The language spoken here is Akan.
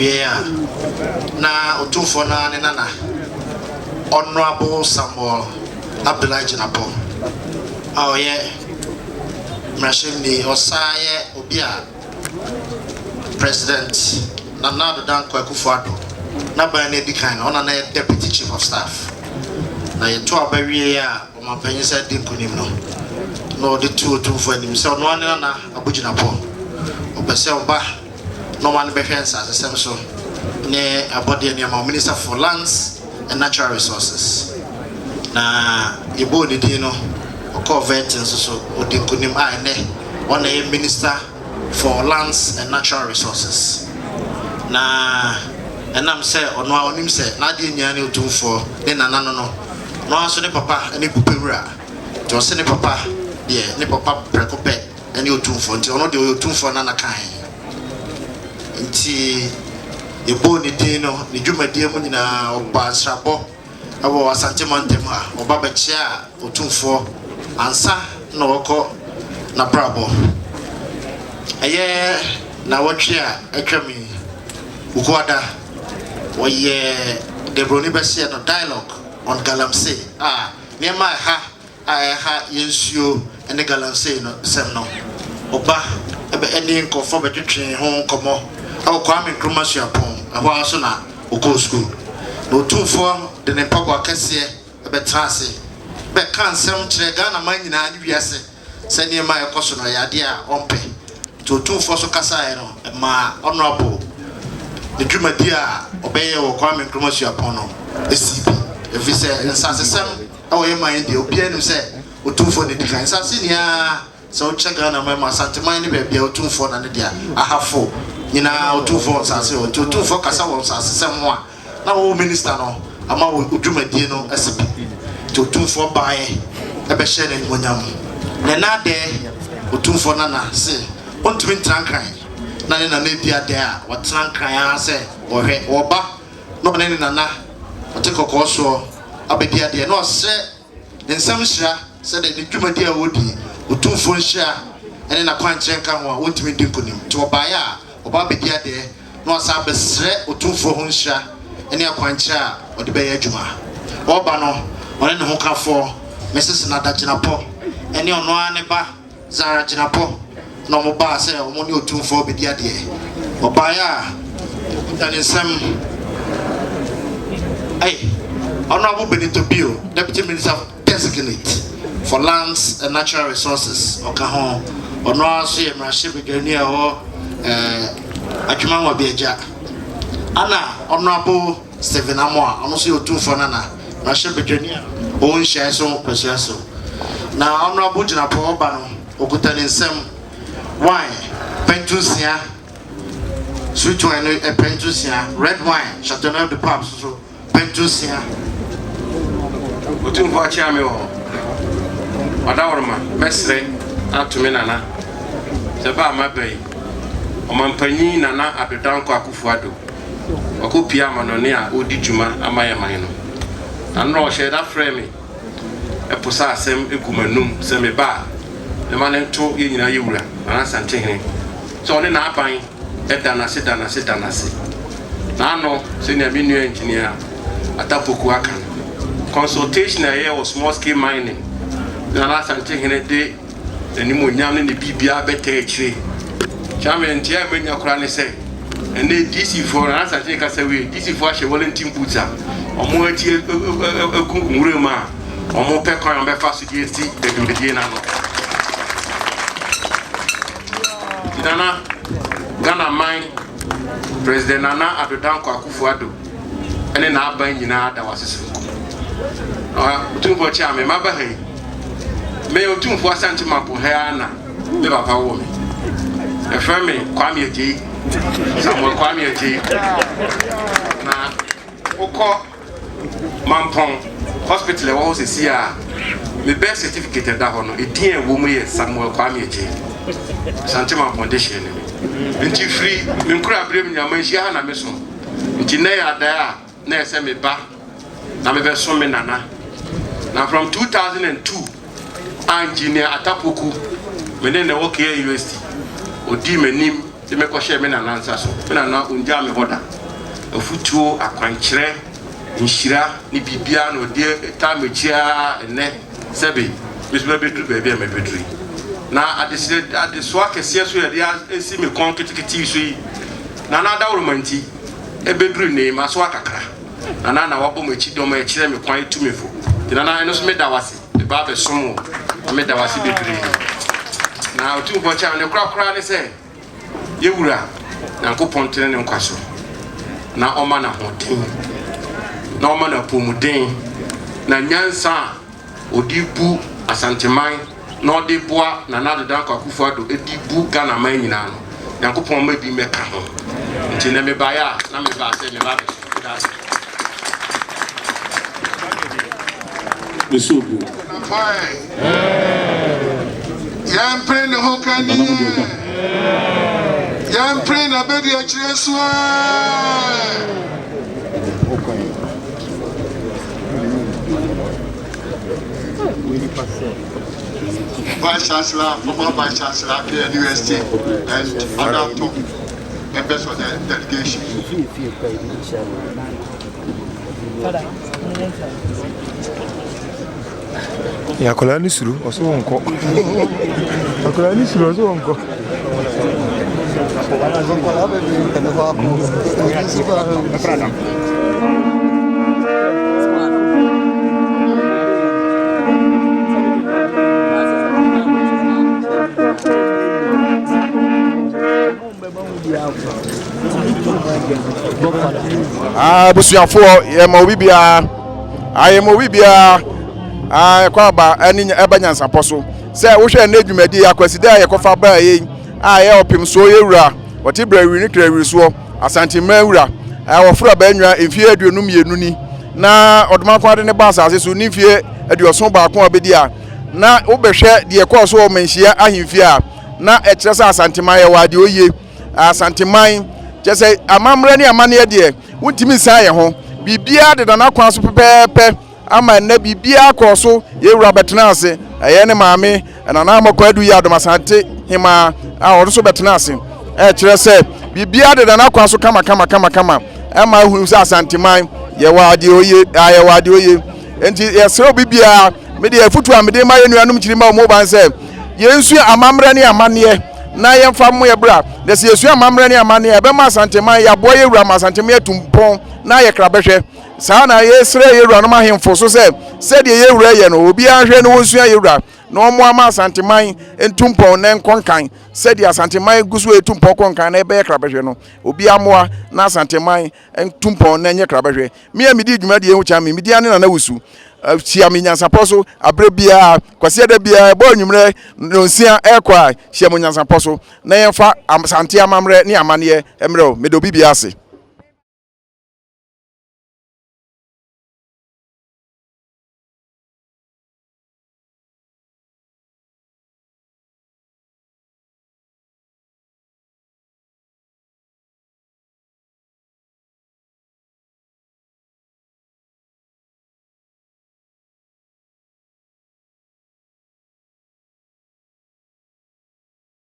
awieɛ a, na Otumfoɔ no ara ne nana, Honourable Samuel Abdullahi Jinapor a ɔyɛ mmarahyɛmni, ɔsan yɛ obi a President Nana Addo Dankwa Akufo-Addo n'aban no adi kan no, ɔna na yɛ Deputy Chief of Staff. Na yɛto aba wie a ɔmanpanyin sɛ di nkonim no, na ɔde tu Otumfoɔ anim sɛ ɔno ara ne Nana Abu Jinapor. Ɔpɛ sɛ ɔba na ɔma no bɛhwɛ nsasesɛm so ne abɔdeɛ nneɛma, Minister for Lands and Natural Resources. Na yɛbɔɔ ne din no, ɔkɔɔ vetting nso so, ɔdi nkonim a ɛnɛ ɔna yɛ Minister for Lands and Natural Resources. Na ɛnam sɛ ɔno a ɔnim sɛ n'adeɛ nyinaa ne Otumfoɔ ne nana no, no ara nso ne papa ne Bupewura, nti ɔse ne papa deɛ, ne papa prɛko pɛ ne Otumfoɔ, nti ɔno deɛ ɔyɛ Otumfoɔ nana kan. Nti yɛbɔɔ ne din no, ne dwumadie mu nyinaa ɔba nsrabɔ ɛwɔ Asante mantam ha, ɔba bɛkyea a Otumfoɔ ansa na ɔkɔ n'abrabɔ. Ɛyɛ nawɔtwe a atwam yi, Wukuada, wɔyɛ deɛ bɛseɛ no dialogue on galamsey, a nneɛma a ɛha a ɛha yɛn nsuo ne galamsey no sɛm no, ɔba ɛbɛ ɛne nkɔfoɔ bɛtwetwe ho nkɔmmɔ ɛwɔ Kwame Nkrumah Suapɔn. Ɛhɔ ara so na ɔkɔɔ sukuu, na Otumfoɔ de ne mpaboa kɛseɛ ɛbɛtena ase bɛka nsɛm kyerɛ Ghana man nyinaa ne wiase sɛ nneɛma a ɛkɔ so no ɛyɛ adeɛ a ɔmpɛ. Nti Otumfoɔ so kasaeɛ no, ɛmaa Honourable ne dwumadi a ɔbɛyɛ wɔ Kwame Nkrumah Suapɔn no esi bi, ɛfiri sɛ nsasesɛm ɛwɔ yɛ man yi deɛ, obiara nim sɛ Otumfoɔ na edi kan. Nsase nyinaa, sɛ wokyɛ Ghana man mu, Asanteman ne baabi a, Otumfoɔ na ne dea, Ahafo nyinaa Otumfoɔ wɔ nsase wɔ. Nti Otumfoɔ kasa wɔ nsasesɛm ho a, na wɔwɔ minister no ama wo dwumadie no asi bi. Nti Otumfoɔ baeɛ ɛbɛhyɛ n'animonyam. Na ɛna adɛ Otumfoɔ nana se ɔntumi ntena Nkran na ne nana edi adɛ a wɔtena Nkran ara sɛ wɔhwɛ wɔba na ɔne ne nana ɔte kɔkɔɔ soɔ abɛdi adeɛ, na ɔsrɛ ne nsɛm nhyira sɛdeɛ ne dwumadi a wɔdi, Otumfoɔ nhyira ne n'akwankyerɛ nka ho a, wɔntumi ndi nkonim. Nti ɔbaeɛ a ɔba abɛdi adeɛ na wasan abɛsrɛ Otumfoɔ ho nhyira ne akwankyerɛ a ɔde bɛyɛ adwuma. Ɔreba no, ɔne ne ho kafoɔ Mrs. Nada Gyinapɔ ne ɔno ara ne ba Zara Gyinapɔ na ɔmo baa sɛ ɔmo ne Otumfoɔ bɛdi adeɛ. Ɔbaeɛ a ɔkuta ne nsɛm ɛy Honourable Benito Bio, Deputy Minister Designate for Lands and Natural Resources, ɔka ho. Ɔno ara nso yɛ mmarahyɛbadwani a ɛwɔ Atwima Nwabiagya. Ana Honourable Stephen Amoah, ɔno nso yɛ Otumfoɔ nana, mmarahyɛbadwani a ɔwɔ nhyiaeɛ so mpɛsua so. Na Honourable Gyinapɔ ɔba no, ɔkuta ne nsam wine pɛntu 6, sweet wine no pɛntu 6, red wine Chateauneuf du Pape so pɛntu 6. Otumfoɔ akyea me wɔ ɔdaworoma. Mɛsrɛ ato me nana sɛ ba a maba yi, Ɔmampanyin Nana Addo Dankwa Akufo-Addo wakɔpie amanɔne a ɔredi dwuma ama yɛ man no, na nnora ɔhyɛ da frɛ me ɛpo sɛ asɛm egu m'anum sɛ meba a mema ne nto yɛn nyinaa yɛ wura Nana Asantehene sɛ ɔne n'aban ɛda n'ase, da n'ase, da n'ase. N'ano sɛnea me nua Engineer Atapoku aka no, consultation a ɛyɛ wɔ small scale mining, Nana Asantehene de n'animonyam ne ne biribiara bɛtɛ akyire. Kyame ntea a manya koraa ne sɛ ɛnɛ DC foɔ, Nana Asantehene kasa wie, DC foɔ ahyɛ Wellington boots a ɔmo akyi agu nwura mu a ɔmo pɛ kwan a ɔmo bɛfa so de asi adwumadie n'ano. Nti Nana, Ghana man President Nana Addo Dankwa Akufo-Addo ɛne n'aban nyinaa da wase soronko. Otumfoɔ kyɛ a me maba ha yi, me Otumfoɔ Asante Mampong ha ara na me papa wɔ me. Yɛfrɛ me Kwame Agyei, Samuel Kwame Agyei. Na wokɔ Mampong hospital ɛwɔ hɔ sɛsi a, me birth certificate ɛda hɔ no, edin a ɛwɔ mu yɛ Samuel Kwame Agyei. Asante Mampong de hyɛ ne me. Nti firi me nkura berɛ mu nyinaa manhyia ha na me so. Nti nnɛ yɛ adae a na ɛsɛ me ba na mebɛso me nana. Na from 2002 a Engineer Atapoku, me ne na ɛwɔ KNUST, ɔdii m'anim. de me kɔhyɛɛ me nana nsa so. Me nana ɔngyaa me hɔ da. Afutuo, akwankyerɛ, nhyira ne biribiara na ɔde taa m'akyi ara ɛnnɛ sɛbe me nso mabɛduru baabi a mabɛduru yi. Na adesrɛ adesoa kɛseɛ so yɛde asi me kɔn ketekete yi so yi, Nana adaworoma nti, ɛbɛduru nnɛ yi masoa kakra. Nana na wabɔ m'akyi dɔm ɛkyerɛ me kwan tu me fo. Nti Nana ɛno nso meda wo ase. Meba abɛsom wo na meda wo ase bebree. Na Otumfoɔ kyɛ ne korakora ne sɛ yɛwura Nyankopɔn tene ne nkwa so na ɔma no ahoɔden na ɔma no apɔmuden na nyansa a ɔde bu Asanteman na ɔde boa Nana Addo Dankwa Akufo-Addo de bu Ghana man nyinaa no, Nyankopɔn mma bi mmɛka ho. Nti nɛ mebaeɛ a, na mebaa sɛ meba abɛsom. Meda ase. Yɛmpere ne ho ka ni ɛ. Yɛmpere n'abɛdi akyire nso ɛ. Vice Chancellor, former Vice Chancellor, KNUST, and other top members of the delegation. Akwadaa no suro, ɔsɛ ɔnkɔ. Akwadaa no suro, ɔsɛ ɔnkɔ. Abusuafoɔ yɛma obi biara yɛma obi biara ɛkɔ aba ɛne ɛba nyansapɔ so sɛ wohwɛ ɛnɛ dwumadi akwaside a yɛkɔfa baa yɛ yi a ɛyɛ ɔpem soɔ yɛ wura wɔte brɛwiri ne krɛwiri soɔ Asanteman wura wɔforo abaa mfie 52 ni na ɔdomankwa ade ne ba asase so ne mfie 71 a bɛdi a na wobɛhwɛ deɛ ɛkɔɔ so wɔ Manhyia ahemfie a na ɛkyerɛ sɛ Asanteman yɛwɔ adeɛ oye. Asanteman, kyerɛ sɛ amammerɛ ne amanneɛ deɛ, wontumi nsan yɛn ho. Biribiara deda n'akwan so pɛpɛɛpɛ ama ɛnnɛ biribiara kɔɔ so. Yɛn wura bɛtenaa ase, ɛyɛ ne maame Nana Amoako Adu Yiadom Asante Hemaa a ɔno nso bɛtenaa ase. Ɛkyerɛ sɛ biribiara deda n'akwan so kama kama kama kama ɛma ehunu sɛ Asanteman yɛwɔ adeɛ oye, yɛwɔ adeɛ oye. Enti yɛsrɛ obi biara, me deɛ afutuo a mede ma yɛn nuanom nkyirimma wɔ mu sɛ yɛnsua amammerɛ ne amanneɛ na yɛmfa mmo yɛ bra. Na sɛ yɛsua amammerɛ ne amanneɛ a, ɛbɛma Asanteman yɛaboa yɛn wura ma Asanteman atu mpɔn na ayɛ krabɛhwɛ. Saa na yɛsrɛ yɛn wuranom ahemfo so sɛ sɛdeɛ yɛn wura yɛ no, obiara nhwɛ na wɔnsua yɛn wura na wɔmmoa ma Asanteman ntu mpɔn na ɛnkɔ nkan. Sɛdeɛ Asanteman gu so retu mpɔn kɔ nkan na ɛbɛyɛ krabɛhwɛ no, obiara mmoa na Asanteman ntu mpɔn na ɛnyɛ krabɛhwɛ. Me a medii dwumadie ho kyɛn me, me din ara ne Nana Wusu. Hyia me nyansapɔ so aberɛ biara, Kwasiada biara, ɛbɔ anwummerɛ nnɔnsia ɛrekɔ a, hyia me nyansapɔ so na yɛmfa Asante amammerɛ ne amanneɛ mmerɛ wo. Meda obi biara ase.